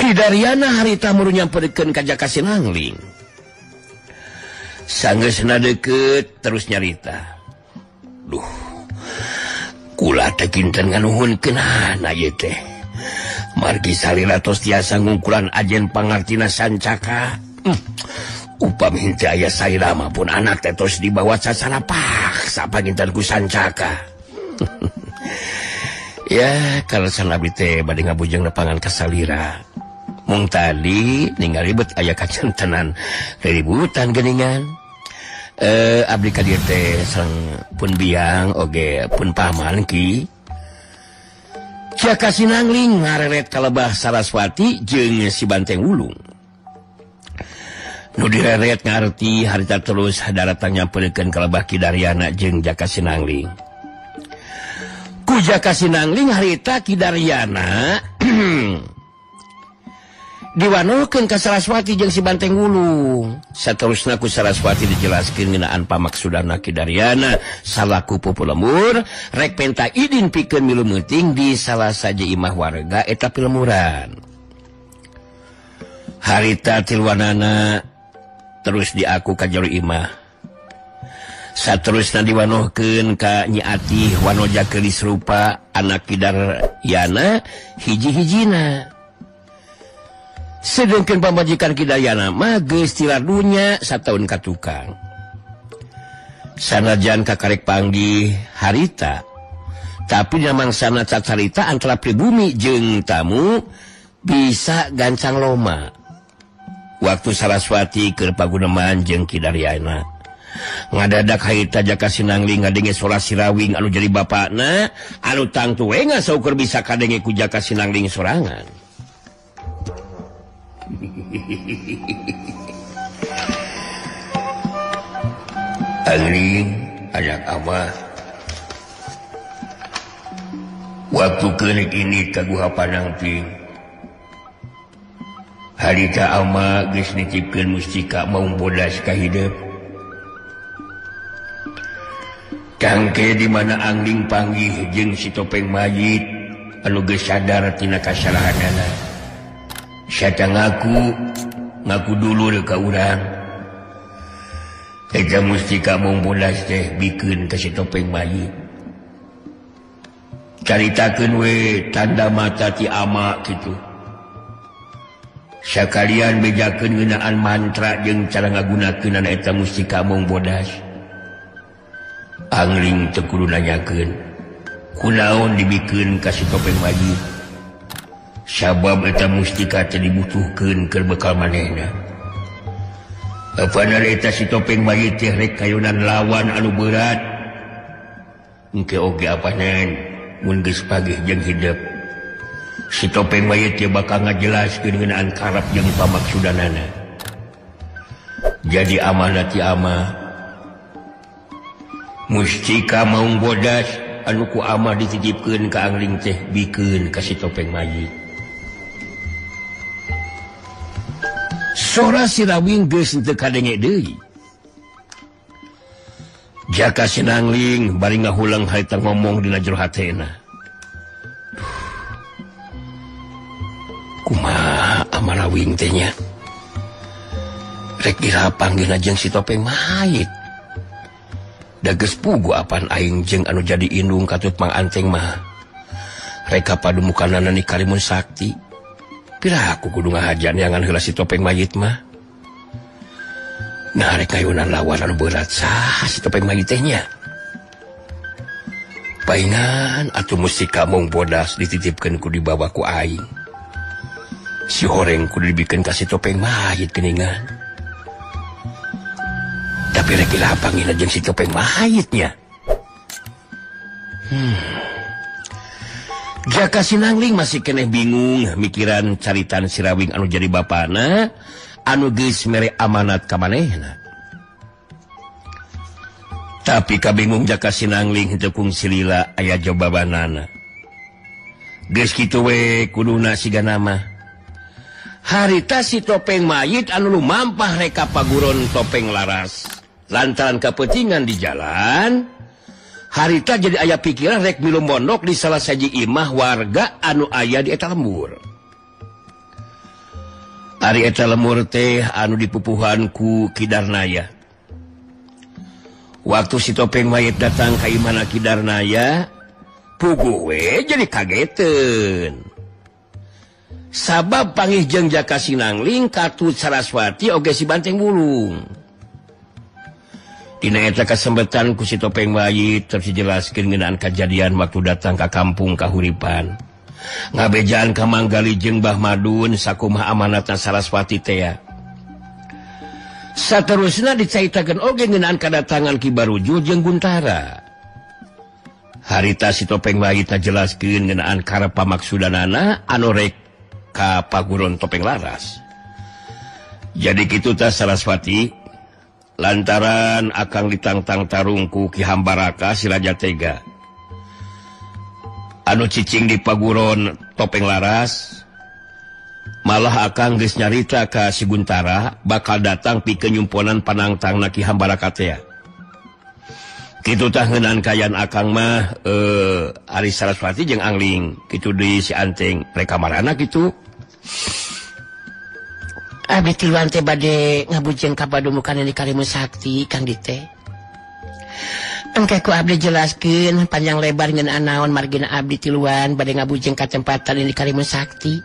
Ki Daryana harita muru nyamperkeun ka Jaka Sinangling. Sanggeusna deukeut terus nyarita. Duh. Kula teh kinten nganuhunkeunana ieu teh. Margi salira tos tiasa ngungkulan ajen pangartina Sancaka. Upami henteu aya salira mah pun anak teh tos dibawa sacara paksa panginten ku Sancaka. Ya, kalau abdi teh bade ngabujeng nepangan ka salira. Mung tadi ningali bet aya kacantenan ributan geuningan. Abdi ka dieu teh sareng pun biang oge pun paman ki. Jaka Sinangling ngareret kalebah Saraswati jeung si Banteng Wulung. Nu direret ngarti harita terus daratang nyamperkeun kalebah Ki Daryana jeung Jaka Sinangling. Ku Jaka Sinangling harita Ki Daryana diwanokeun ka Saraswati jeung si Banteng Wulung. Saterusna ku Saraswati dijelaskeun ngeunaan pamaksudana Ki Daryana salaku pupu lembur rek penta idin pikeun milu meuting di salah saja imah warga eta pilemuran. Harita tilwanana terus diaku ka jero imah. Saterusna diwanohkeun ka Nyi Atih wanoja geulis rupa anak Ki Daryana hiji-hijina. Sedengkeun pamajikan Ki Daryana mah geus tilar dunya sataun ka tukang. Sanajan kakarek panggih harita, tapi mangsana cacarita antara pribumi jeung tamu bisa gancang loma. Waktu Saraswati keur paguneman jeung Ki Daryana, ngadadak harita Jaka Sinangling ngadenge sora Sirawing anu jadi bapakna, anu tangtu we ngasaukur bisa kadenge ku Jaka Sinangling sorangan. Angling anak abah, waktu keuneuk ini ka Guha Panangping, harita ama geus nitipkeun mustika maung bodas ka hidup. Kangke di mana Angling panggih jeung si topeng mayit anu geus sadar tina kasalahanana. Syata ngaku dulur ka urang. Eta mustika maung bodas teh bikeun ka si topeng mayit. Caritakeun we tanda mata ti ama kitu. Sakalian bejakeun ngeunaan mantra jeung cara ngagunakeunana eta mustika maung bodas. Angling teu kudu nanyakeun kunaon dibikeun ka si topeng mayit. Sabab eta mustika teh dibutuhkeun keur bekal manehna. Apanan eta si topeng mayit teh rek kayunan lawan anu berat. Engke oge apanan mun geus pagih jeung hidep. Si topeng mayit teh bakal ngajelaskeun ngeunaan karep jeung pamaksudanana. Jadi amanat ti ama mustika maung bodas anu ku ama dititipkeun ka Angling teh bikeun ka si topeng mayit. Sora Sirawing geus teu kadenge deui. Jaka Sinangling bari ngahulang harita ngomong dina jero hatena. Kumaha amarawing teh nya? Rek ira panggihna jeung si topeng mayit. Da geus pugu apan aing jeung anu jadi indung katut Mang Anteng mah. Rek kapadumukanana ni Karimun Sakti. Pira aku kudu ngahajan neangan heula si topeng mayit mah. Nah rek kayunan lawan anu berat sah si topeng mayit teh nya. Paingan atuh mustika maung bodas dititipkeun ku dibawa ku aing. Si horeng kudu dibikeun ka si topeng mayit geuningan. Tapi rek dilapangin jeung si topeng mayitnya. Jaka Sinangling masih keneh bingung mikiran caritan Sirawing anu jadi bapana anu geus mere amanat ka manehna. Tapi kabingung Jaka Sinangling henteu kungsi lila aya jawabanana. Geus kitu we kuduna sigana mah. Harita si topeng mayit anu lumampah reka paguron topeng laras. Lantaran kepentingan di jalan, harita jadi aya pikiran rek milu mondok di salah saji imah warga anu aya di eta lembur. Ari eta lemur teh anu dipupuhan ku Ki Darnaya. Waktu si topeng mayit datang ka imahna Ki Darnaya, puguh we jadi kageteun. Sabab pangih jeung Jaka Sinangling katut Saraswati oge si Banteng Wulung. Dina eta kasempetan ku si topeng mayit terus dijelaskeun ngeunaan kajadian waktu datang ka kampung Kahuripan. Ngabejaan ka Manggali jeung Mbah Madun sakumaha amanatna Saraswati tea. Saterusna dicaritakeun oge ngeunaan kadatangan Ki Barujul jeung Guntara. Harita si topeng mayit jelaskeun ngeunaan karep pamaksudanana anu rek ka Paguron Topeng Laras. Jadi kitu tah Saraswati, lantaran akang ditangtang tarung ku Ki Hambaraka si Raja Tega anu cicing di Paguron Topeng Laras, malah akang geus nyarita ka si Guntara bakal datang pikeun nyumponan panangtangna Ki Hambaraka tea. Kitu tah ngeunaan kaayaan akang mah ari Saraswati jeung Angling kitu deui si Anteng rek ka marana kitu. Abdi tiluan teh bade ngabujeng ka padumukan di Karimun Sakti Kang Dite. Engke ku abdi jelaskeun panjang lebar ngeunaan naon margina abdi tiluan bade ngabujeng ka tempatan ini Karimun Sakti.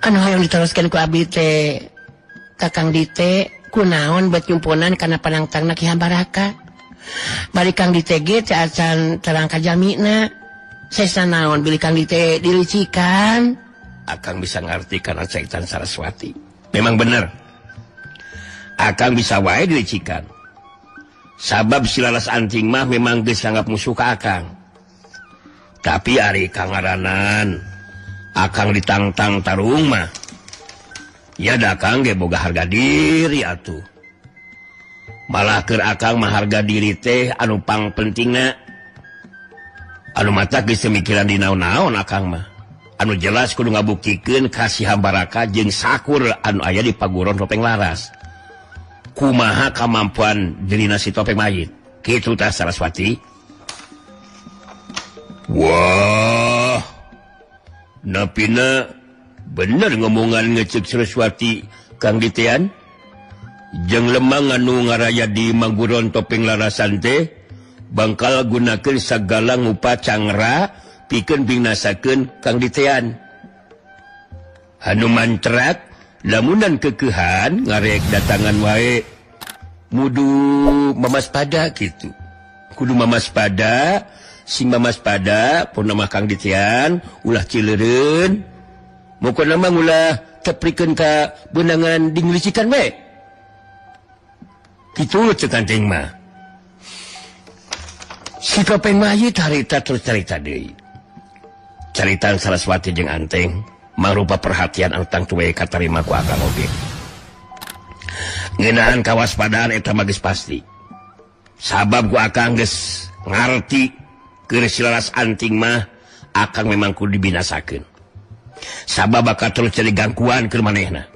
Anu hoyong diteruskeun ku abdi teh ka Kang Dite kunaon bet nyumponan kana panangtangna Ki Hambaraka. Bari Kang Dite ge teu acan terang ka jamina. Sesa naon bilih Kang Dite dilicikan. Akang bisa ngarti kana caitan Saraswati. Memang bener. Akang bisa wae dilicikan. Sabab si Laras Anting mah memang geus anggap musuh ka akang. Tapi ari kangaranan akang ditangtang tarung mah ya da akang ge boga harga diri atuh. Malah keur akang mah harga diri teh anu pangpentingna. Anu mata geus mikiran di naon-naon akang mah. Anu jelas kudu ngabuktikeun ka si Hambaraka jeung sakur anu aya di Paguron Topeng Laras. Kumaha kamampuan dirina si topeng mayit. Kitu tah Saraswati. Wah, napina bener ngomongan ngecek Saraswati Kang Ditean. Jeung lemang anu ngaraya di Mangguron Topeng Larasan teh bangkal gunakeun sagala ngupa cangra pikeun binasakeun Kang Ditean. Anu mantrak lamunan kekehan ngarek datangan wae mudu mamaspada gitu. Kudu mamaspada, sing mamaspada purna Kang Ditean ulah cileureun. Mokona mah ulah teprikeun ka beunangan dinglicikan we. Kitu ceuk Anteng mah. Si topeng mayit harita terus carita deui. Caritaan Saraswati jeung Anteng mangrupa perhatian anu tangtu we katarima ku akang oge. Ngeunaan kawaspadaan eta mah geus pasti. Sabab ku akang geus ngarti keur si Laras Anting mah akang memang kudu dibinasakeun. Sabab bakal terus jadi gangguan keur manehna.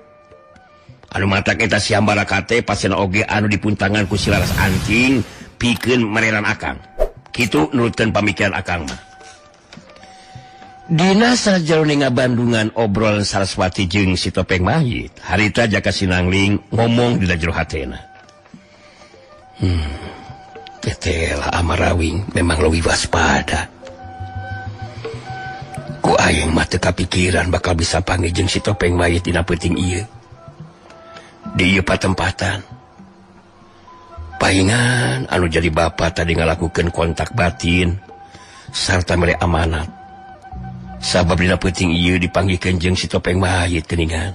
Anu matak eta si Hambaraka teh pasena oge anu dipuntangan ku si Laras Anting pikeun mereran akang. Kitu nurutkeun pamikiran akang mah. Dina sajroning ngabandungan obrolan Saraswati jeung si topeng mayit, harita Jaka Sinangling ngomong dina jero hatena. Tetela Amarawing memang leuwih waspada. Ku aing mah teu kapikiran bakal bisa panggih jeung si topeng mayit dina peuting ieu. Di ieu patempatan. Paingan anu jadi bapa tadi ngalakukeun kontak batin sarta mere amanat. Sabab dina peuting ieu dipanggihkeun jeung si topeng mayit geuningan.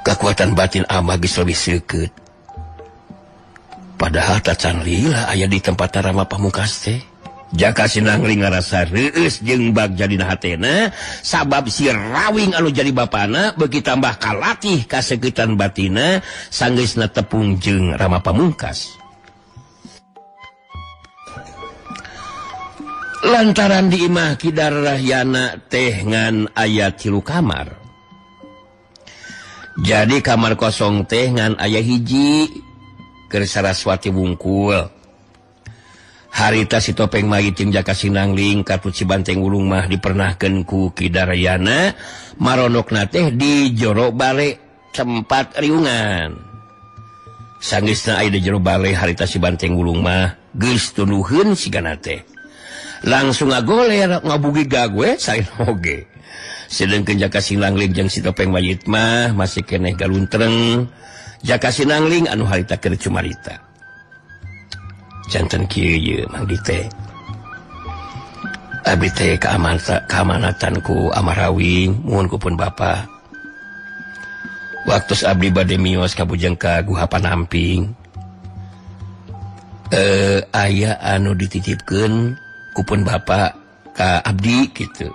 Kakuatan batin ama geus leuwih seukeut. Padahal tacan lila aya di tempat Rama Pamungkas teh. Jaka Sinangling ngarasa reueus jeung bagja dina hatena sabab si Rawing anu jadi bapana beuki tambah kalatih kaseuketan batina sanggeusna tepung jeung Rama Pamungkas. Lantaran di imah Ki Darayana teh ngan aya 3 kamar. Jadi kamar kosong teh ngan aya hiji keur Saraswati wungkul. Harita si topeng mayit jeung Jaka Sinangling katut si Banteng Wulung mah dipernahkeun ku Ki Daryana maronokna teh di jero bale tempat riungan. Sanggeusna aya di jero bale harita si Banteng Wulung mah geus tunduheun sigana teh. Langsung ngagoler ngabugi gawe sain oge. Sedengkeun Jaka Sinangling jeung si topeng mayit mah masih keneh galuntreng. Jaka Sinangling anu harita keur cumarita. Janten kieu ye Mang Dite. Abdi teh kaamanatan ku Amarawing muhun ku pun bapa. Waktu abdi bade mios ka Bujang ka Guha Panamping. Aya anu dititipkeun ku pun bapa ka abdi kitu.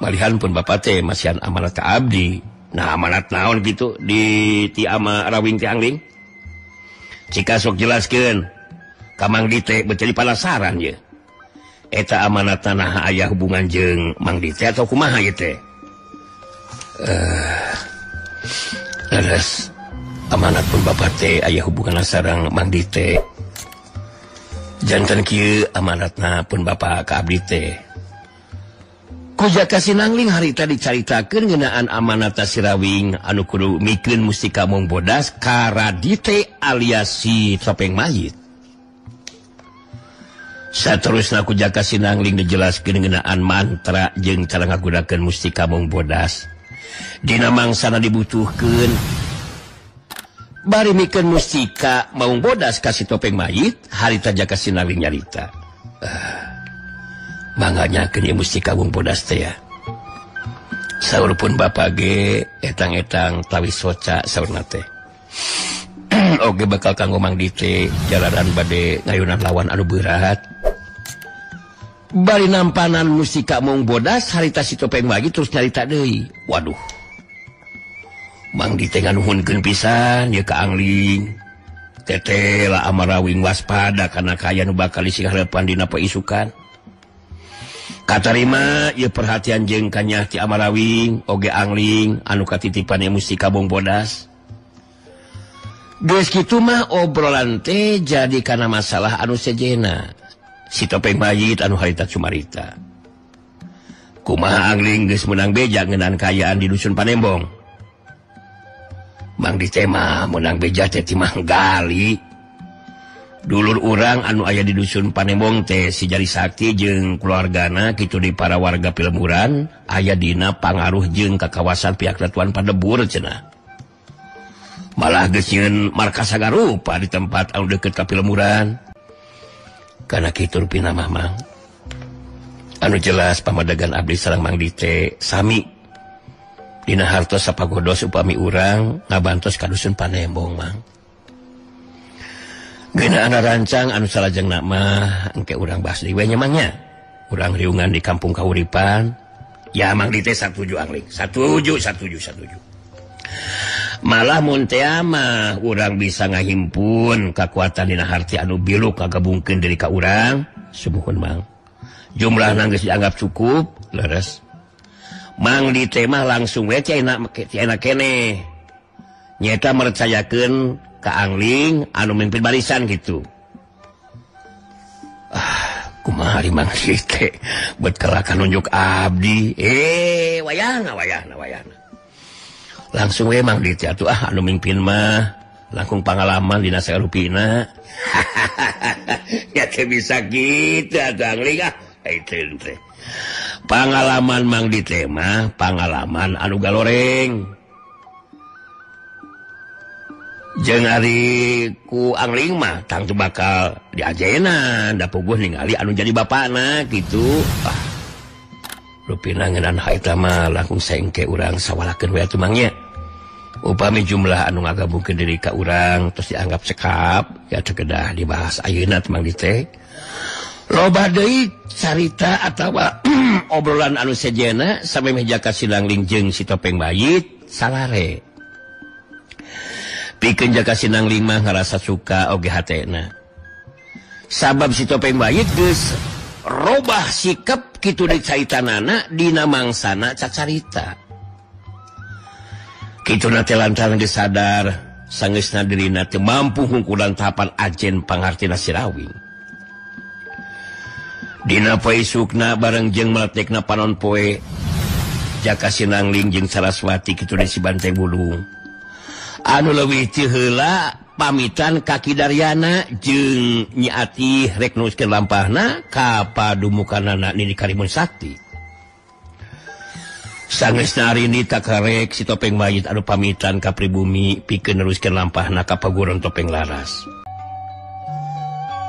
Malihan pun bapa teh masihan amanat ka abdi. Nah amanat naon gitu di ti Amarawing ti Angling. Cika sok jelaskeun. Ka Mang Dite menjadi penasaran ye. Eta amanat tanah aya hubungan jeung Mang Dite atau kumaha ieu teh? Leres amanat pun bapak teh aya hubungan sareng Mang Dite. Janten kieu amanatna pun bapak ka abdi teh. Ku Jaka Sinangling harita dicaritakeun ngeunaan amanat Sirawing anu kudu mikeun mustika Maung Bodas ka Radite alias si topeng mayit. Saterusna ku Jaka Sinangling dijelaskeun ngeunaan mantra jeung cara ngagunakeun mustika Maung Bodas. Dina mangsana dibutuhkeun. Bari mikeun mustika Maung Bodas ka si topeng mayit, harita Jaka Sinangling nyarita. Mangga nyakeun ieu mustika Maung Bodas teh ya. Saur pun bapa ge etang-etang tawis soca saurna teh. Oge bakal kanggo Mang Dite jalanan bade ngayunan lawan anu berat. Bari nampanan mustika Maung Bodas harita si topeng lagi terus nyarita deui. Waduh. Mang Dite nganuhunkeun pisan ieu ka Angling. Teteh lah Amarawing waspada kana kaya nu bakal disingharepan dina paisukan. Katarima ieu perhatian jeung kanyah ti Amarawing oge Angling anu katitipan ieu mustika Maung Bodas. Geus kitu mah obrolan teh jadi kana masalah anu sejena. Si topeng mayit anu harita cumarita. Kumaha Angling geus meunang beja ngeunaan kaayaan di dusun Panembong. Mang Dite mah meunang beja teh ti Manggali. Dulur urang anu aya di dusun Panembong teh si Jari Sakti jeung keluargana kitu di para warga Pilemuran aya dina pangaruh jeung ka kawasan pihak Datuan Padebur cenah. Malah geus nyieun markas sagarupa di tempat anu deukeut ka Pilemuran. Kana kitu rupina mah Mang. Anu jelas pamadegan abdi sareng Mang Dite sami dina hartos sapagodos upami urang ngabantos ka dusun Panembong Mang. Geuna rancang anu salajengna mah engke urang bahas deui we nya Mang nya. Urang riungan di kampung Kahuripan. Ya Mang Dite satuju Angling. Satuju. Malah mun teh mah urang bisa ngahimpun kakuatan dina harti anu biluk kagabungkeun diri ka urang, sumuhun Mang. Jumlahna geus dianggap cukup, leres. Mang Dite mah langsung we enak keneh. Nyeta mercayakeun ka Angling anu mimpin barisan gitu. Kumaha Mang Dite bet kelakan nunjuk abdi. Wayahna. Langsung we Mang Dite atuh anu mimpin mah langkung pangalaman dina sagarupina. Ya teh bisa kitu atuh Angling ah. Itu teh. Pangalaman Mang Dite mah pangalaman anu galoreng. Jeung ari ku Angling mah tangtu bakal diajenan da puguh ningali anu jadi bapana kitu. Rupina ngeunaan harita mah langkung saengke urang sawalakeun we atuh Mang nya. Upami jumlah anu ngagabungkeun diri ka urang terus dianggap cekap ya teu kedah dibahas ayeuna Mang Dite. Loba deui carita atawa obrolan anu sejena samemeh Jaka Sinangling jeung si topeng mayit salare. Pikeun Jaka Sinangling mah ngarasa suka oge hatena. Sabab si topeng mayit geus robah sikap kitu deui caritanana dina mangsana cacarita. Kitu na teh lantaran geus sadar sangeusna dirina teu mampu hungkulan tahapan ajen pangartina Sirawing. Dina poe isukna bareng jeung meletekna panon poe Jaka Sinangling jeung Saraswati kitu si Banteng Bulung. Anu leuwih ti heula pamitan ka Ki Daryana jeung Nyi Atih rek nuruskeun lampahna ka padumukanana Nini Karimun Sakti. Sangeusna arini takarek si Topeng Mayit anu pamitan ka pribumi pikeun neruskeun lampahna ka paguron Topeng Laras.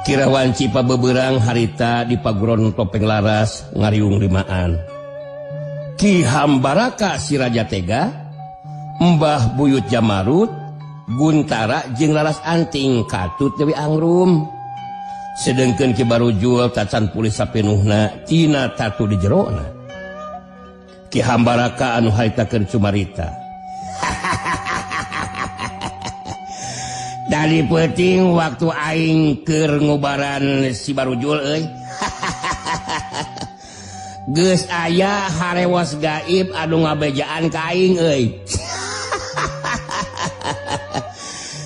Kirawanci pabeberang harita di paguron Topeng Laras ngariung limaan. Ki Hambaraka si Raja Tega, Mbah Buyut Jamarut, Guntara jeung Laras Anting katut Dewi Angrum. Sedengkeun Ki Barujul tacan pulih sapenuhna tina tatu di jerona. Ki Hambaraka anu harita keur cumarita. Dari peuting waktu aing keur ngubaran si Barujul euy. Geus aya harewas gaib anu ngabejaan ka aing euy.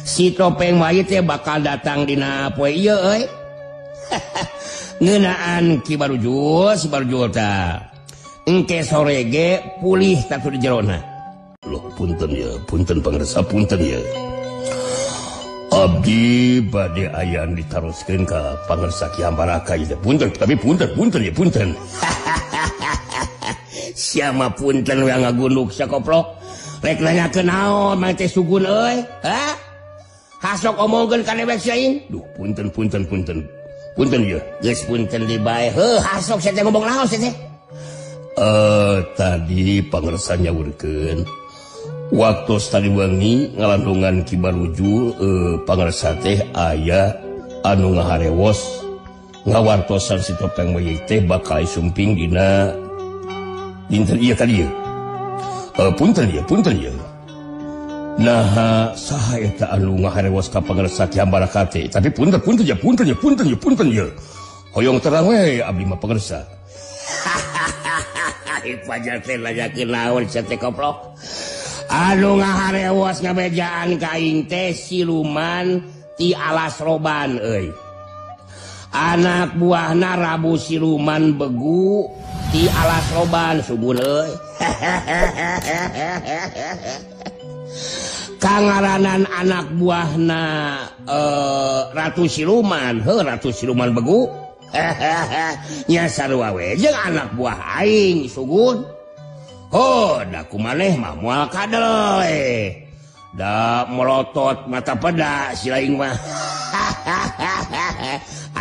Si Topeng Mayit teh bakal datang dina poe ieu euy. Ngeunaan Ki Barujul, si Barujul tah. Engke sore ge pulih tatu di jerona. Loh punten ya, punten pangersa punten ya. Abdi bade aya ditaroskeun ka pangersa Ki Hambaraka ieu punten, tapi punten punten ya punten. Siapa punten we ngagunduk sakoplok. Rek nanyakeun naon mah teh sugun euy? Hah? Hasok omongkeun ka dewek sia aing. Duh punten punten punten. Punten ya. Geus punten di bae. Heuh hasok sia teh ngomong naon sia teh? Tadi pangersa nyaurkeun waktu tadi wengi ngalandungan Ki Barujul pangersa teh aya anu ngaharewos ngawartosan si Topeng Mayit teh bakal sumping dina dinten ieu ka dieu. Punten ieu, punten ieu. Naha saha eta anu ngaharewos ka pangersa Ki Hambaraka teh? Tapi punten punten ya, punten ya, punten ya, punten ya. Hoyong terang we abdi mah pangersa. Fajar teh nanyakeun naon sia teh koplok. Anu ngaharewos ngabejaan ka aing teh siluman ti Alas Roban euy. Anak buahna Rabu Siluman Begu ti Alas Roban sugun euy. Kangaranan anak buahna Ratu Siluman, heuh Ratu Siluman Begu. Nya sarua we jeung anak buah aing sugun. Oh, da kumaneh mah moal kadel eh. Da melotot mata peda si aing mah.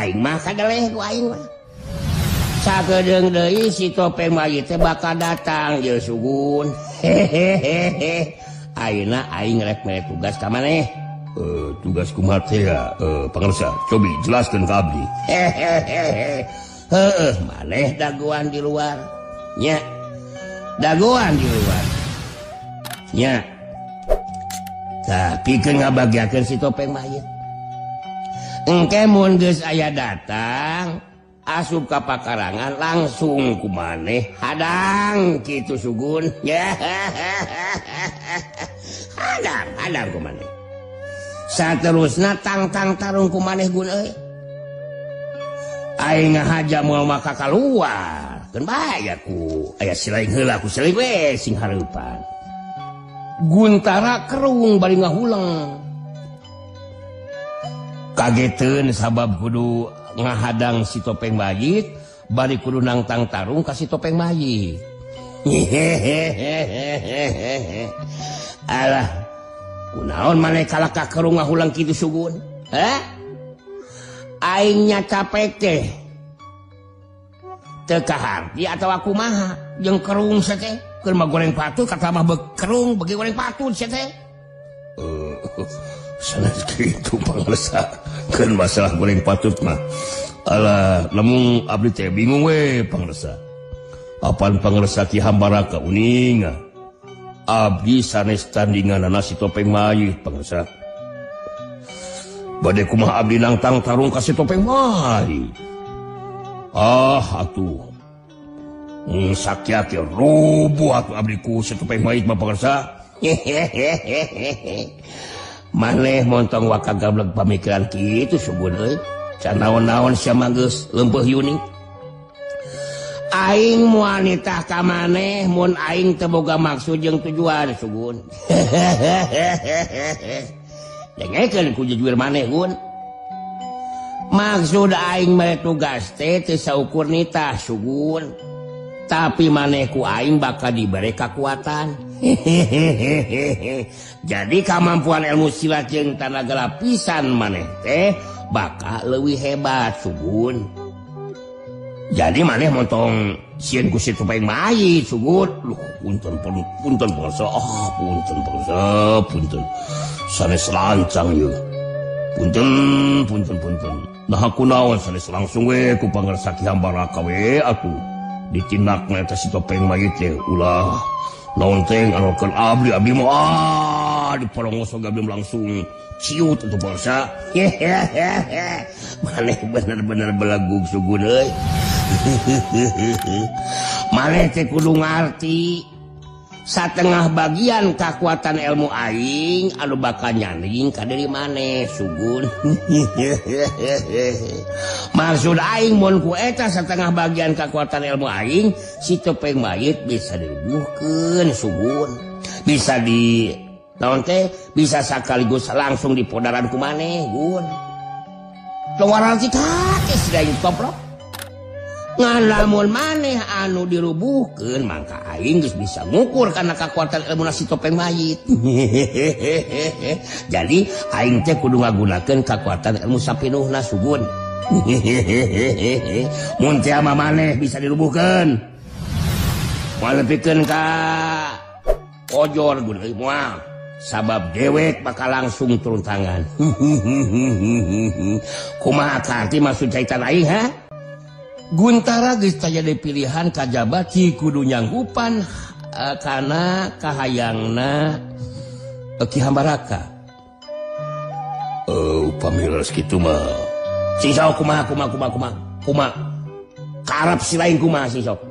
Aing mah kadeleh ku aing mah. Sakedeung deui si Topeng Mayit teh bakal datang ye sugun. Hehehe. Ayeuna aing rek mere tugas ka maneh. Tugas kumaha teh ya, pangersa? Cobi jelaskeun ka abdi. Hehehe. Heueuh, maneh dagoan di luar. Nya. Dagoan di luar. Nya. Tah pikeun ngabagiakeun si Topeng Mayit. Engke mun geus aya datang, asup ka pakarangan langsung ku maneh hadang kitu sugun. Hadang, hadang ku maneh. Saterusna tang-tang tarung ku maneh gun euy. Aing ngahaja moal maka kaluar. Keun bae ku aya silaing heula ku silaing we sing hareupan. Guntara kerung bari ngahuleng. Kageteun sabab kudu ngahadang si Topeng Mayit, bari kudu nangtang tarung ka si Topeng Mayit. Alah, kunaon maneh kalah ka kerung ngahulang kitu sugun? Hah? Aing nya capek teh. Teu kaharti atawa kumaha jeung kerung sia teh? Keur mah goreng patut kata mah bekerung bagi goreng patut sia teh. Sanes kitu pangersa. Keun masalah goreng patut mah. Alah, lamun abdi teh bingung we pangersa. Apan pangersa Ki Hambaraka uninga. Abdi sanes tandinganana si Topeng Mayit pangersa. Bade kumaha abdi nangtang tarung ka si Topeng Mayit. Ah atuh. Sakiat rubuh atuh abdi ku si Topeng Mayit mah pangersa. Maneh montong waka gablek pamikiran kitu sugun euy. Can naon-naon sia mah geus leumpeuh yuni. Aing moal nitah ka maneh mun aing teu boga maksud jeung tujuan sugun. Dengekeun ku jujuir maneh gun. Maksud aing mere tugas teh teu saukur nitah sugun. Tapi maneh ku aing bakal dibere kakuatan. Jadi kamampuan ilmu silat jeung tanaga lapisan maneh teh bakal leuwih hebat sugun. Jadi maneh montong sieun ku si topeng mayit sugun. Luh, punten punten bangsa. Ah, punten bangsa, punten. Sanes lancang ieu. Punten, punten, punten. Nah kunaon sanes langsung we ku pangarsa Ki Hambaraka we atuh. Ditinakna eta si topeng mayit teh ulah naon teh ngalokeun abdi abdi mah ah diporongos oge abdi langsung ciut atuh bangsa. Maneh bener-bener belagug sugun euy. Maneh teh kudu ngarti satengah bagian kakuatan ilmu aing anu bakal nyanding ka diri maneh sugun. Maksud aing mun ku eta satengah bagian kakuatan ilmu aing si topeng mayit bisa dirubuhkeun sugun. Bisa di naon teh bisa sakaligus langsung dipodaran ku maneh gun. Tong warang cikake si aing koplok. Ngalamun maneh anu dirubuhkeun mangka aing geus bisa ngukur kana kakuatan ilmu si topeng mayit. Jadi aing teh kudu ngagunakeun kakuatan ilmu sapinuhna sugun. Mun teh ama maneh bisa dirubuhkeun. Moal nepikeun ka ojor gun euy moal. Sabab dewek bakal langsung turun tangan. Kumaha karti maksud caitan aing ha? Guntara geus taya deui pilihan kajaba ki kudu nyanggupan kana kahayangna Ki Hambaraka. Upami leres kitu mah. Sing sok kumaha kumaha kumaha kumaha kumaha. Karep si lain kumaha sing sok.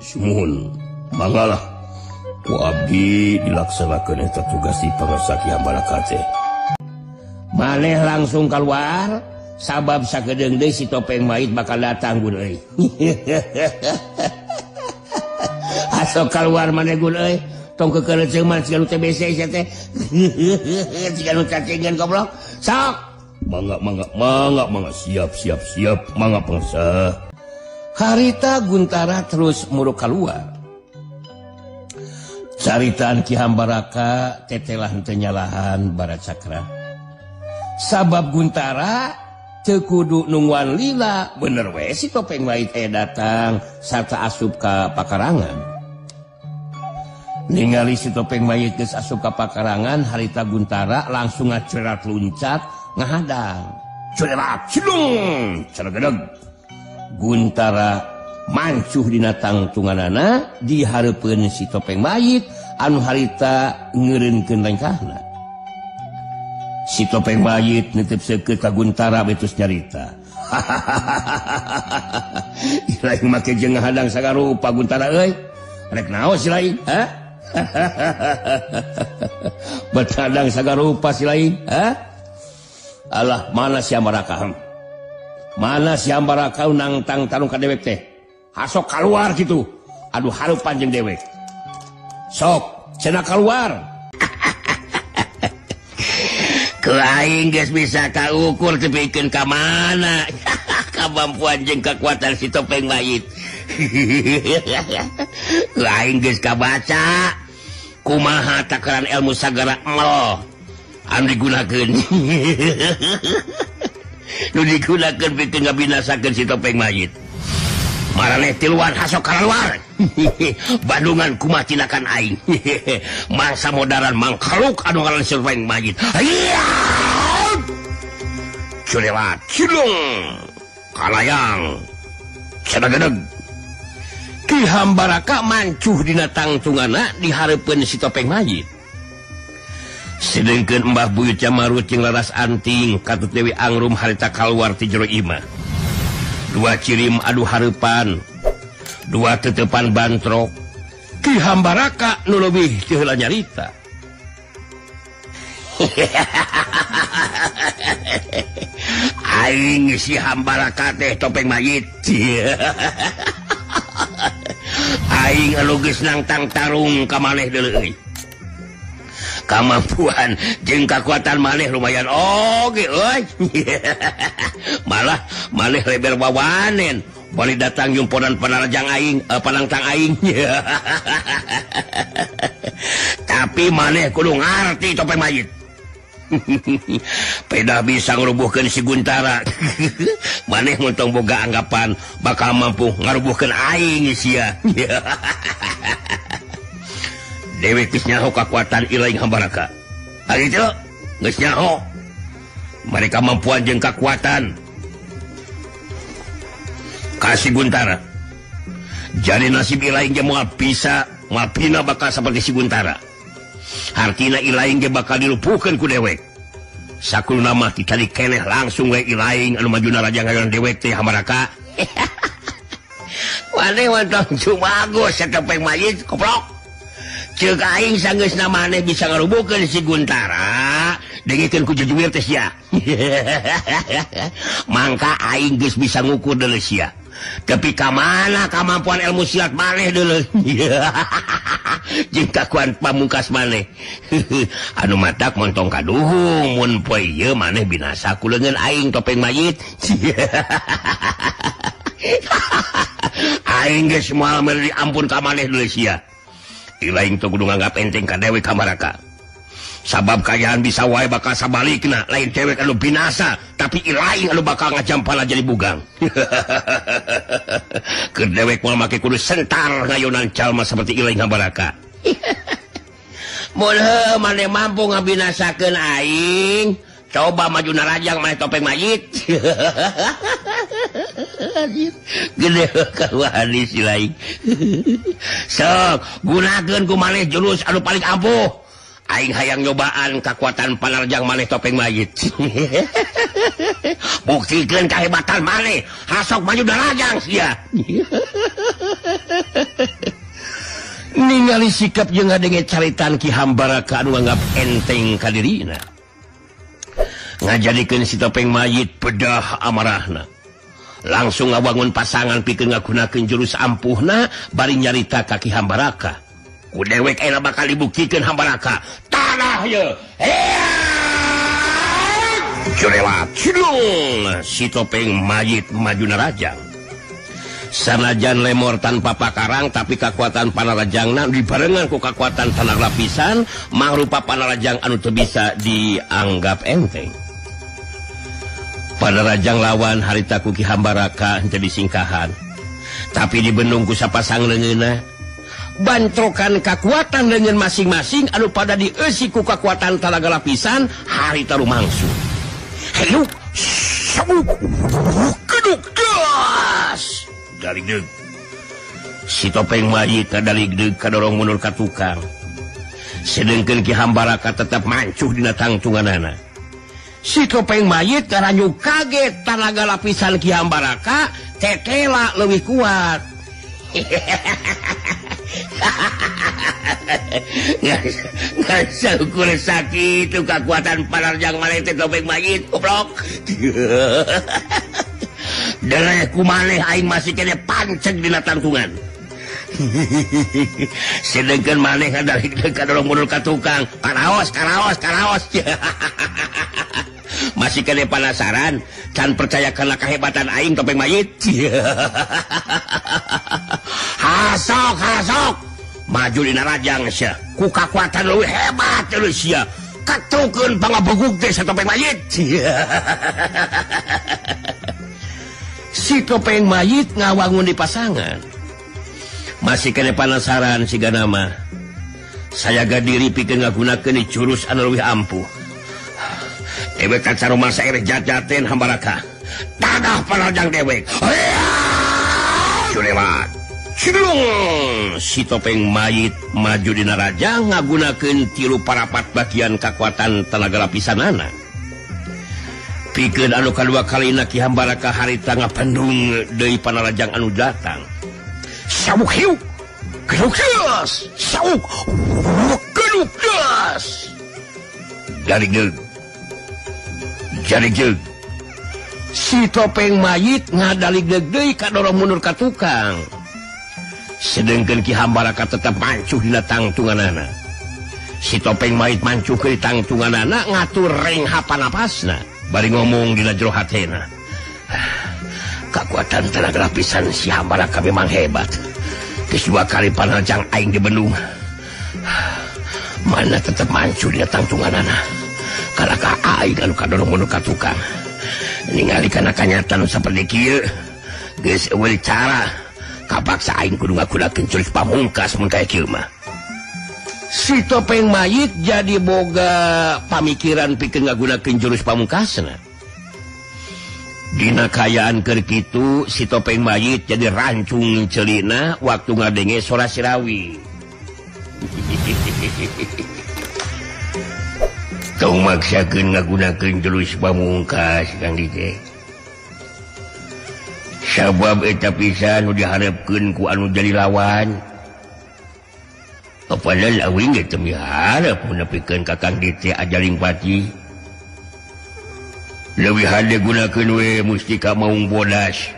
Sumuhun manggalah ku abdi dilaksanakeun eta tugas di pangarsa Ki Hambaraka teh. Maneh langsung keluar sabab sakedeung deui si topeng mayit bakal datang gun euy. Asok keluar maneh gun euy, tong keukeureun mah siga nu TBC sia teh. Siga nu cacingan goblok. Sok mangga mangga mangga mangga siap siap siap mangga pangsa. Harita Guntara terus muruk keluar. Caritaan Ki Hambaraka tetelah henteu nyalahan Barat Cakra. Sabab Guntara teu kudu nungguan lila bener we si topeng mayit aya datang sarta asup ka pakarangan. Ningali si topeng mayit geus asup ka pakarangan, harita Guntara langsung ngacerat luncat ngahadang. Cerat cilung ceregedeg. Guntara mancuh dina tangtunganana di hareupeun si topeng mayit anu harita ngeureunkeun lengkahna. Si topeng mayit nitip seukeut ka Guntara betus nyarita. Ilaing make jeung ngahadang sagarupa Guntara euy. Rek naon si lain, ha? Bet hadang sagarupa si lain, ha? Alah, mana si Hambaraka? Mana si Hambaraka nangtang tarung ka dewek teh? Hasok keluar gitu. Aduh hareupan jeung dewek. Sok, cenah keluar. Ku aing geus bisa kaukur tepikeun ka mana kamampuan jeung kekuatan si topeng mayit. Ku aing geus kabaca kumaha takaran ilmu sagara emel anu digunakeun. Nu digunakeun pikeun ngabinasakeun si topeng mayit. Maraneh tiluan hasok kaluar. Bandungan kumaha tinakan aing. Mangsa modaran mangkaluk anu ngaran si topeng mayit. Culewa cilung kalayang cadagedeg. Ki Hambaraka mancuh dina tangtungana di hareupeun si topeng mayit. Sedengkeun Mbah Buyut Camarut jeung Laras Anting katut Dewi Angrum harita kaluar ti jero imah. Dua cirim adu hareupan, dua tetepan bantrok. Ki Hambaraka nu leuwih ti heula nyarita. Aing si Hambaraka teh topeng mayit. Aing anu geus nangtang tarung ka maneh deuleu euy. Kamampuan jeung kakuatan maneh lumayan oge euy. Malah maneh leber wawanen. Bali datang nyumponan panarajang aing, panangtang aing. Tapi maneh kudu ngarti topeng mayit. Pedah bisa ngarubuhkeun si Guntara. Maneh mun tong boga anggapan bakal mampu ngarubuhkeun aing sia. Dewek geus nyaho kakuatan Ilaing Hambaraka. Ari teu geus nyaho. Mereka mampuan jeung kakuatan ka si Guntara. Jadi nasib Ilaing ge moal bisa, moal pina bakal seperti si Guntara. Hartina Ilaing ge bakal dilupuhkeun ku dewek. Sakulna mah ditali keneh langsung we Ilaing anu majuna raja ngayon dewek teh Hambaraka. Maneh wantong cumagus satepeng mayit koplok. Ceuk aing sanggeusna maneh bisa ngarubuhkeun si Guntara, dengikeun ku jujuwir teh sia. Mangka aing geus bisa ngukur deuleu sia. Tapi ka mana kamampuan ilmu silat maneh deuleu. Jeung kakuan pamungkas maneh. Anu matak montong kaduhung mun poe ieu maneh binasa ku leungeun aing topeng mayit. Aing geus moal meuli ampun ka maneh deuleu sia. Ilaing teu kudu nganggap enteng ka dewek Hambaraka. Sabab kayaan bisa wae bakal sabalikna, lain dewek anu binasa, tapi Ilaing anu bakal ngajampala jadi bugang. Keur dewek moal make kudu sentar ngayonan jalma seperti Ilaing Hambaraka. Mun heuh maneh mampu ngabinasakeun aing, coba maju narajang maneh topeng mayit. Gede kawan si lain. Sok gunakeun ku maneh jurus anu paling ampuh. Aing hayang nyobaan kakuatan panarjang maneh topeng mayit. Buktikeun kahebatan maneh, hasok maju darajang sia. Ningali sikap jeung ngadenge caritan Ki Hambaraka anu nganggap enteng ka dirina. Ngajadikeun si topeng mayit pedah amarahna. Langsung ngawangun pasangan pikeun ngagunakeun jurus ampuhna bari nyarita ka Ki Hambaraka. Ku dewek ayeuna bakal dibuktikeun Hambaraka. Tanah ye. Curewat cidung si topeng mayit maju narajang. Sanajan lemor tanpa pakarang tapi kakuatan panarajangna dibarengan ku kakuatan tanah lapisan mangrupa panarajang anu teu bisa dianggap enteng. Panarajang lawan harita ku Ki Hambaraka henteu disingkahan. Tapi dibendung ku sapasang leungeunna. Bantrokan kakuatan leungeun masing-masing anu pada dieusi ku kakuatan talaga lapisan harita rumangsu. Hayu sabuk keduk gas. Daligdeug. Si topeng mayit kadaligdeug kadorong mundur ka tukang. Sedengkeun Ki Hambaraka tetep mancuh dina tangtunganana. Si topeng mayit karanyu kaget tanaga lapisan Ki Hambaraka tetela leuwih kuat. Nggak ukur sakit itu kekuatan panarjang maneh teh topeng mayit goblok. Dereh ku maneh aing masih kene panceg dina tangtungan. Sedengkeun maneh kadaligdeug kadorong mundur ka tukang. Karaos karaos karaos. Masih kene penasaran, can percaya karena kehebatan aing topeng mayit. Hasok hasok maju dina rajang sia. Ku kakuatan leuwih hebat deui sia. Katukeun pangabegug teh satopeng mayit. Si topeng mayit ngawangun di pasangan. Masih kene penasaran siga nama. Sayaga diri pikeun ngagunakeun jurus anu leuwih ampuh. Dewek kaca rumah saereh jat-jaten Hambaraka. Tanah panarjang dewek. Curewat. Cidung. Si topeng mayit maju dina rajang ngagunakeun tilu parapat bagian kakuatan tenaga lapisanana. Pikeun anu kadua kalina Ki Hambaraka harita ngapendung deui panarajang anu datang. Sabuk hiuk. Keduk das. Sabuk. Keduk das. Dari deug. Jadi jeug. Si topeng mayit ngadalig deui kadorong mundur ka tukang. Sedengkeun Ki Hambaraka tetep mancuh dina tangtunganana. Si topeng mayit mancuh ke tangtunganana ngatur reng hapanapasna bari ngomong dina jero hatena. Kakuatan tenaga lapisan si Hambaraka memang hebat. Geus dua kali panajang aing di bendung. Mana tetep mancuh dina tangtunganana. Kalaka aing anu kadorong mundur ka tukang. Ningali kana kanyataan saperti kieu geus eueuh cara kapaksa aing kudu ngagunakeun jurus pamungkas mun kaya kieu mah. Si topeng mayit jadi boga pamikiran pikeun ngagunakeun jurus pamungkasna. Dina kaayaan keur kitu si topeng mayit jadi rancung celina waktu ngadenge sora Sirawi. Tong maksakeun ngagunakeun jurus pamungkas Kang Dite. Sabab eta pisan nu diharepkeun ku anu jadi lawan. Padahal awing ge teu miharep nepikeun ka Kang Dite ajaring pati. Leuwih hade gunakeun we mustika maung bodas.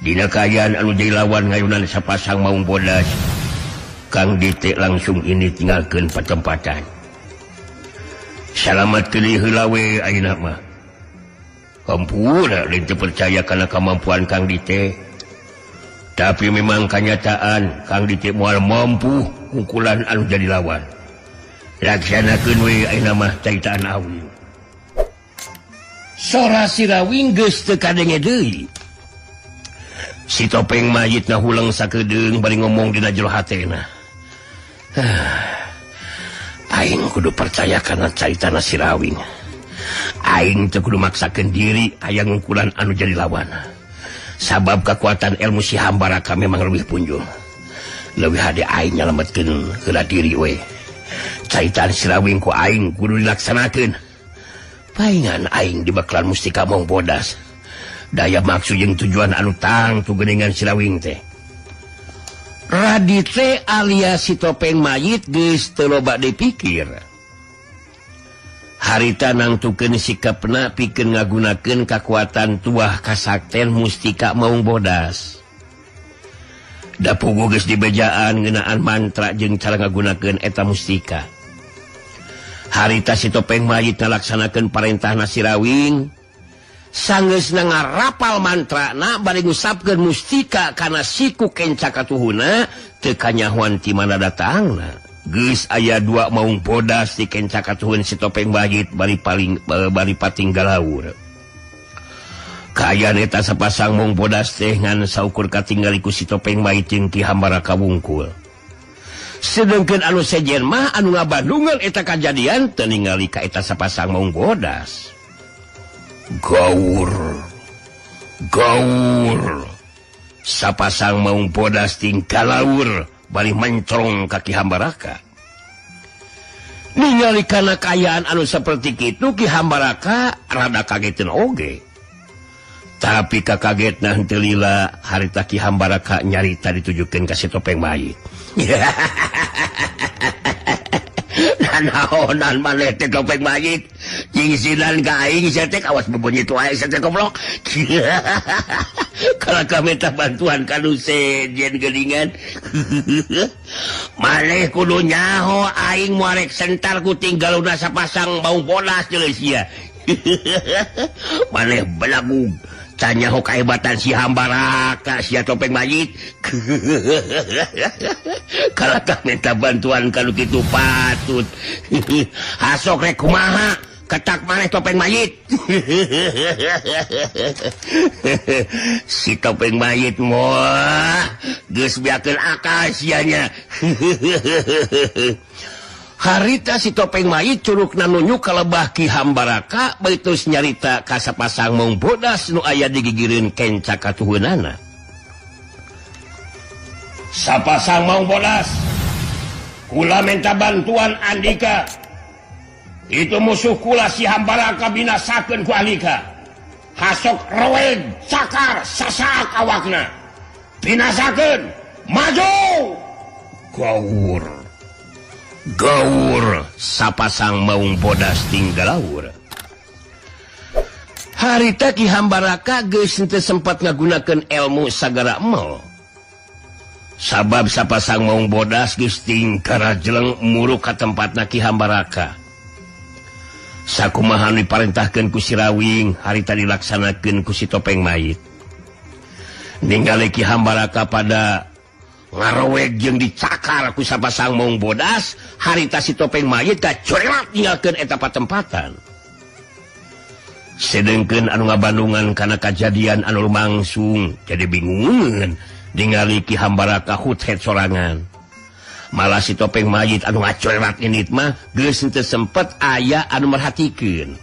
Dina kaayaan anu jadi lawan ngayunan sapasang maung bodas, Kang Dite langsung ini tinggalkeun patempatan. Salamat keuli heula we ayeuna mah. Hampura lain teu percaya kana kemampuan Kang Dite. Tapi memang kenyataan Kang Dite moal mampu ukulan anu jadi lawan. Laksanakeun we ayeuna mah caitaan awing. Sora Sirawing geus teu kadenge deui. Si topeng mayit ngahuleng sakedeung bari ngomong dina jero hatena. Aing kudu percaya kana caritana Sirawing. Aing teu kudu maksakeun diri hayang ngungkulan anu jadi lawan. Sabab kekuatan ilmu si Hambaraka memang lebih punjul. Leuwih hade aing nyalametkeun heula diri we. Caitan Sirawing ku aing kudu dilaksanakeun. Paingan aing dibekalan mustika maung bodas. Daya maksud jeung tujuan anu tangtu geuningan Sirawing teh. Radite alias si topeng mayit geus teu loba dipikir. Harita nangtukeun sikapna pikeun ngagunakeun kakuatan tuah kasakten mustika maung bodas. Da puguh geus dibejaan ngeunaan mantra jeung cara ngagunakeun eta mustika. Harita si topeng mayit ngalaksanakeun parentahna Sirawing. Sanggeusna ngarapal mantrana bari ngusapkeun mustika kana siku kenca katuhuna teu kanyahoan ti mana datangna. Geus aya dua maung bodas di kenca katuhun si topeng mayit bari paling bari pating galaur. Kaayaan eta sapasang maung bodas teh ngan saukur katinggali ku si topeng mayit jeung Ki Hambaraka wungkul. Sedengkeun anu sejen mah anu ngabandungan eta kajadian teu ningali ka eta sapasang maung bodas. Gaur. Gaur. Sapasang maung bodas tingkalaur bari mencrong ka Ki Hambaraka. Ningali kana kaayaan anu saperti kitu Ki Hambaraka rada kageteun oge. Tapi kakagetna henteu lila harita Ki Hambaraka nyarita ditujukeun ka si topeng mayit. Nanaonan maneh teh topeng mayit nyingsinan ka aing sia teh awas bebunyi wae sia teh goblok. Kalau kami minta bantuan ka nu sejen geuningan. Maneh kudu nyaho aing moal rek sentar ku tinggal udah sapasang maung bodas jeuleuh sia. Maneh belagu tanyaho kehebatan si Hambaraka sia topeng mayit. Kalau tak minta bantuan kalau kitu patut. Hasok rek kumaha ketak maneh topeng mayit. Si topeng mayit moah geus biakeun akal sianya. Harita si topeng mayit curugna nunjuk ka lebah Ki Hambaraka beutus nyarita ka sapasang maung bodas nu aya di gigireun kenca katuhunana. Sapasang maung bodas, kula minta bantuan andika. Itu musuh kula si Hambaraka binasakeun ku andika. Hasok roweg cakar sasak awakna. Binasakeun, maju! Gaur. Gaur sapasang maung bodas tinggalaur. Harita Ki Hambaraka geus henteu sempat ngagunakeun ilmu sagara emol. Sabab sapasang maung bodas geus tingkara jeleng muruk ka tempatna Ki Hambaraka. Sakumaha diparentahkeun ku si Rawing, harita dilaksanakeun ku si topeng mayit. Ningali Ki Hambaraka pada ngaroweg jeung dicakar ku sapasang maung bodas, harita si topeng mayit kacorelat ninggalkeun eta patempatan. Sedengkeun anu ngabandungan kana kajadian anu lumangsung jadi bingungeun ningali Ki Hambaraka huthet sorangan. Malah si topeng mayit anu ngacorelat init mah geus henteu sempet aya anu merhatikeun.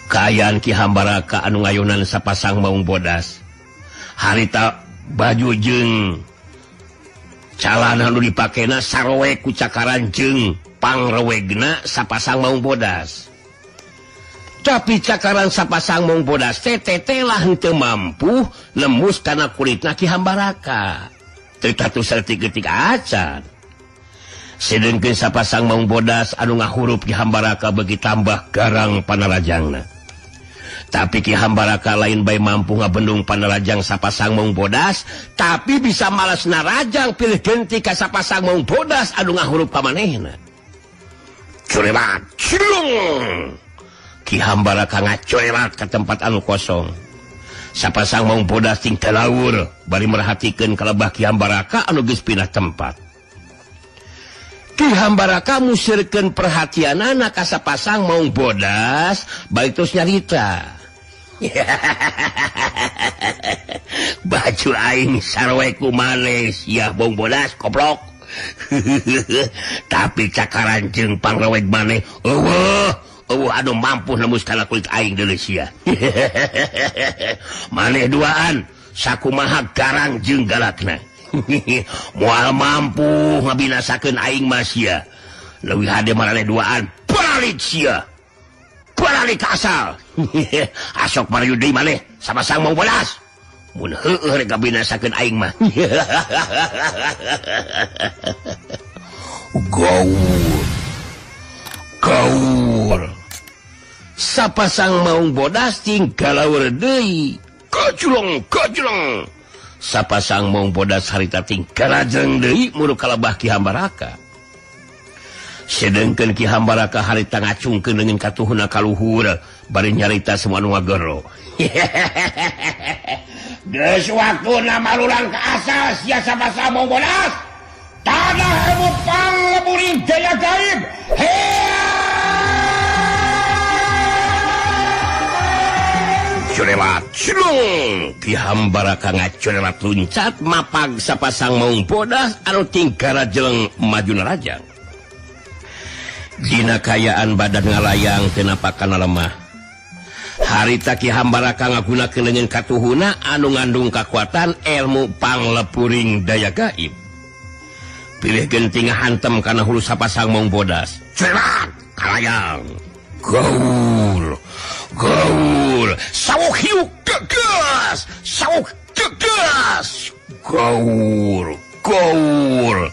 Kaayaan Ki Hambaraka anu ngayonan sapasang maung bodas. Harita baju jeung calana anu dipakena sarowek ku cakaran jeung pangrowegna sapasang maung bodas. Tapi cakaran sapasang maung bodas teh lah henteu mampu nembus kana kulitna Ki Hambaraka. Teu tatu saeutik-eutik acan. Sedengkeun sapasang maung bodas anu ngahurup Ki Hambaraka beuki tambah garang panarajangna. Tapi Ki Hambaraka lain bae mampu ngabendung panarajang sapasang maung bodas, tapi bisa malas narajang pilih genti ka sapasang maung bodas anu ngahurup ka manehna. Curelat, cilung. Ki Hambaraka ngacorelat ka tempat anu kosong. Sapasang maung bodas ting telaur bari merhatikeun kalebah Ki Hambaraka anu geus pindah tempat. Ki Hambaraka musirkeun perhatianana ka sapasang maung bodas bari terus nyarita. Baju aing sarwe ku maneh sia maung bodas koplok. Tapi cakaran jeung pangroweg maneh eueuh eueuh anu mampu nembus kana kulit aing deuleu sia. Maneh duaan sakumaha garang jeung galakna. Moal mampu ngabinasakeun aing mah sia. Leuwih hade maraneh duaan balik sia. Balik ka asal. Asok marayu deui maneh sapasang maung bodas. Mun heueuh rek ngabinasakeun aing mah. Gaur. Gaur. Sapasang maung bodas ting galaur deui. Kajulong, kajulong. Sapasang maung bodas harita ting galajeng deui muruk kalebah Ki Hambaraka. Sedengkeun Ki Hambaraka harita ngacungkeun leungeun katuhuna ka luhur bari nyarita semua nu ngagero. Geus waktuna malulang ka asal sia sapasang maung bodas. Tanah ilmu pangleburing daya gaib. Curelat cilung. Ki Hambaraka ngacurelat luncat mapag sapasang maung bodas anu tingkara jeleng maju narajang. Dina kayaan badan ngalayang teu napakana lemah. Harita Ki Hambaraka ngagunakeun leungeun katuhuna anu ngandung kakuatan ilmu panglepuring daya gaib. Pilih genting hantem kana hulu sapasang maung bodas. Curelat kalayang. Gaul. Gaul. Sawuk hiuk gegas. Sawuk gegas. Gaul. Gaul.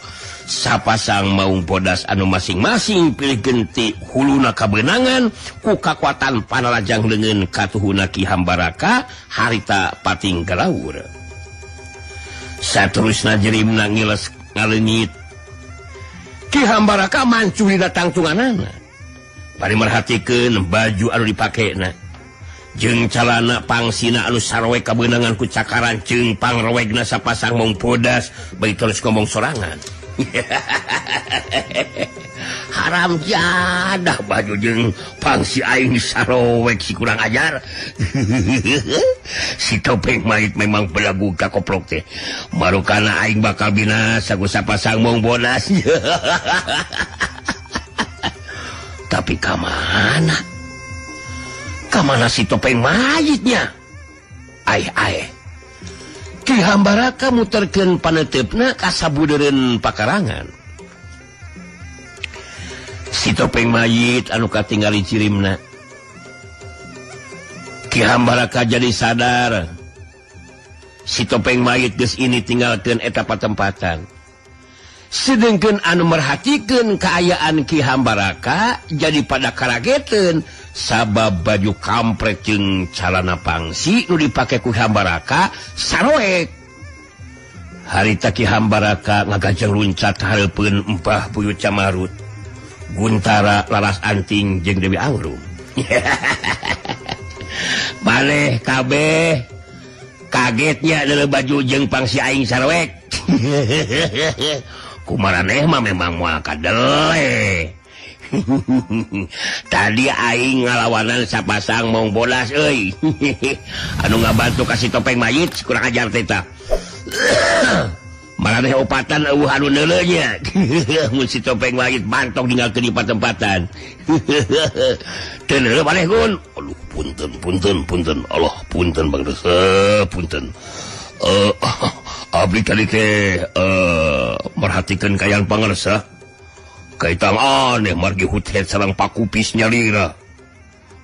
Sapasang maung bodas anu masing-masing pilih genti huluna kabeunangan ku kakuatan panarajang leungeun katuhuna Ki Hambaraka harita pating galaur. Saterusna jerimna ngiles ngaleungit. Ki Hambaraka mancuh dina tangtunganana. Bari merhatikeun baju anu dipakena jeung calana pangsina anu sarowek kabeunangan ku cakaran jeung pangrowegna sapasang maung bodas bari terus ngomong sorangan. Haram jadah baju jeung pangsi aing sarowek si kurang ajar. Si topeng mayit memang belagu kakoplok teh. Marukana aing bakal binasa ku sapasang maung bodas. Tapi kamana? Kamana si topeng mayitnya? Ai ai. Ki Hambaraka muterkeun paneuteup ka sabudeureun pakarangan. Si topeng mayit anu katingali cirimna. Ki Hambaraka jadi sadar. Si topeng mayit geus ini tinggalkeun eta patempatan. Sedengkeun anu merhatikeun kaayaan Ki Hambaraka jadi pada karageteun sabab baju kampret jeung calana pangsi nu dipake ku Hambaraka saroek. Harita Ki Hambaraka ngagajeng luncat hareupeun Empah Buyut Camarut, Guntara Laras Anting jeung Dewi Angrum. Maneh kabeh kagetnya deuleu baju jeung pangsi aing saroek. Kumaraneh mah memang moal kadele. Tadi aing ngalawanan sapasang mong bodas euy. Anu ngabantu ka si topeng mayit kurang ajar teh tah. Maraneh opatan eueuh anu neuleuh nya. Mun si topeng mayit bantok ninggalkeun di patempatan. Teu neuleuh maneh Gun. Aduh punten punten punten. Allah punten Bang Desa punten. Abdi tadi teh merhatikan kayaan pangersa. Kaitang aneh margi hutet sareng pakupis nyalira.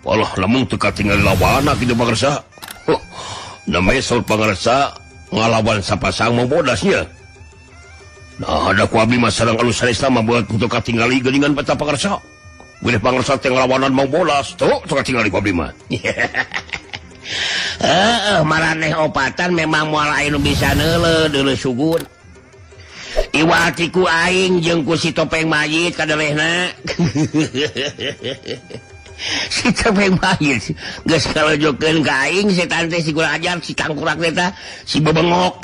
Walah lamun teu katingal lawana kitu pangersa. Huh, namanya saur pangersa ngalawan sapasang mau bodasnya. Nah ada ku abdi mah sareng alus sanesna mah buat teu katingali geuningan peta pangersa. Bilih pangersa teh ngalawanan mau bodas, tuh teu katingali ku abdi mah. Maraneh opatan memang moal aya nu bisa neuleuh deuleuh sugun. Iwati ku aing jeung ku si topeng mayit kadelehna. Si topeng mayit geus kalojokeun ka aing setan teh si kurang ajar si tangkurak teh tah si bebengok.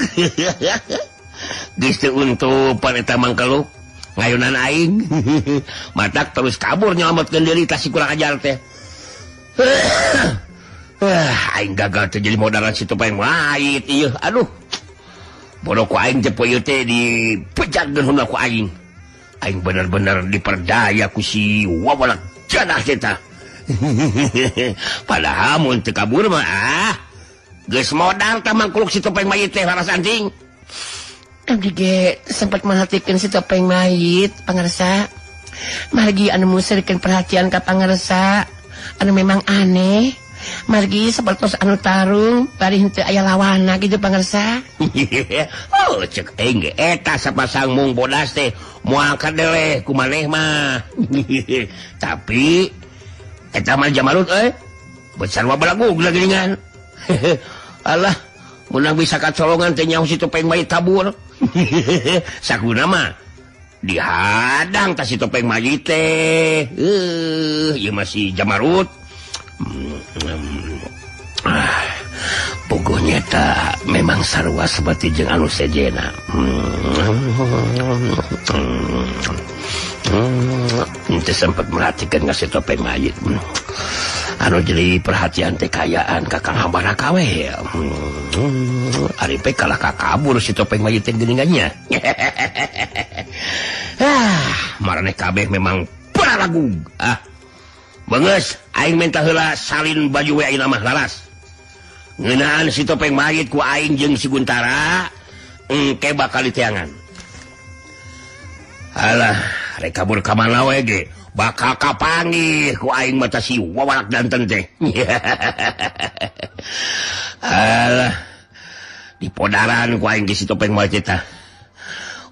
Geus teu untupan eta mangkeluk ngayunan aing. Matak terus kabur nyelametkeun diri tah si kurang ajar teh. Aing gagal teh jadi modaran si topeng mayit ieu. Aduh. Bodoh ku aing teh poe teh dipejatkeun heula ku aing. Aing bener-bener diperdaya ku si wawalak janah teh tah. Padahal mun teu kabur mah ah geus modal tah mangkuluk si topeng mayit teh Laras Anting. Abdi ge sempat merhatikeun si topeng mayit pangersa. Margi anu musirkeun perhatian ka pangersa anu memang aneh. Margi sapertos anu tarung bari henteu aya lawana gitu pangersa. Oh cek aing ge eta sapasang mung bodas teh moal kadeleh ku maneh mah. Tapi eta mah Jamarut euy. Besar wa balagu geuningan. Alah meunang bisa kacolongan teh nyaho si topeng mayit tabur. Sakuna mah dihadang tah si topeng mayit teh. Ieu masih Jamarut. Pokoknya tak memang sarua seperti jeung anu sejena. Teu sempat merhatikan ngasih topeng mayit. Anu jadi perhatian teh kayaan ka Kang Hambaraka we. Ari pe kalah ka kabur si topeng mayit teh geuningannya. Maraneh kabeh memang paralagug. Ah. Benges, aing minta heula salin baju we ayeuna mah Laras. Ngeunaan si topeng mayit ku aing jeung si Guntara engke bakal diteangan. Alah, rek kabur ka mana we ge bakal kapanggih ku aing mah si wawalak danten teh. Alah, dipodaran ku aing ge si topeng mayit teh.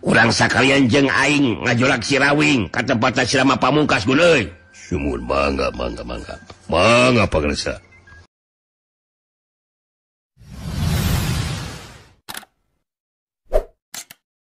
Urang sakalian jeung aing ngajolak si Rawing ka tempat si Rama Pamungkas gun euy. Sumur mangga mangga mangga. Mangga pangersa.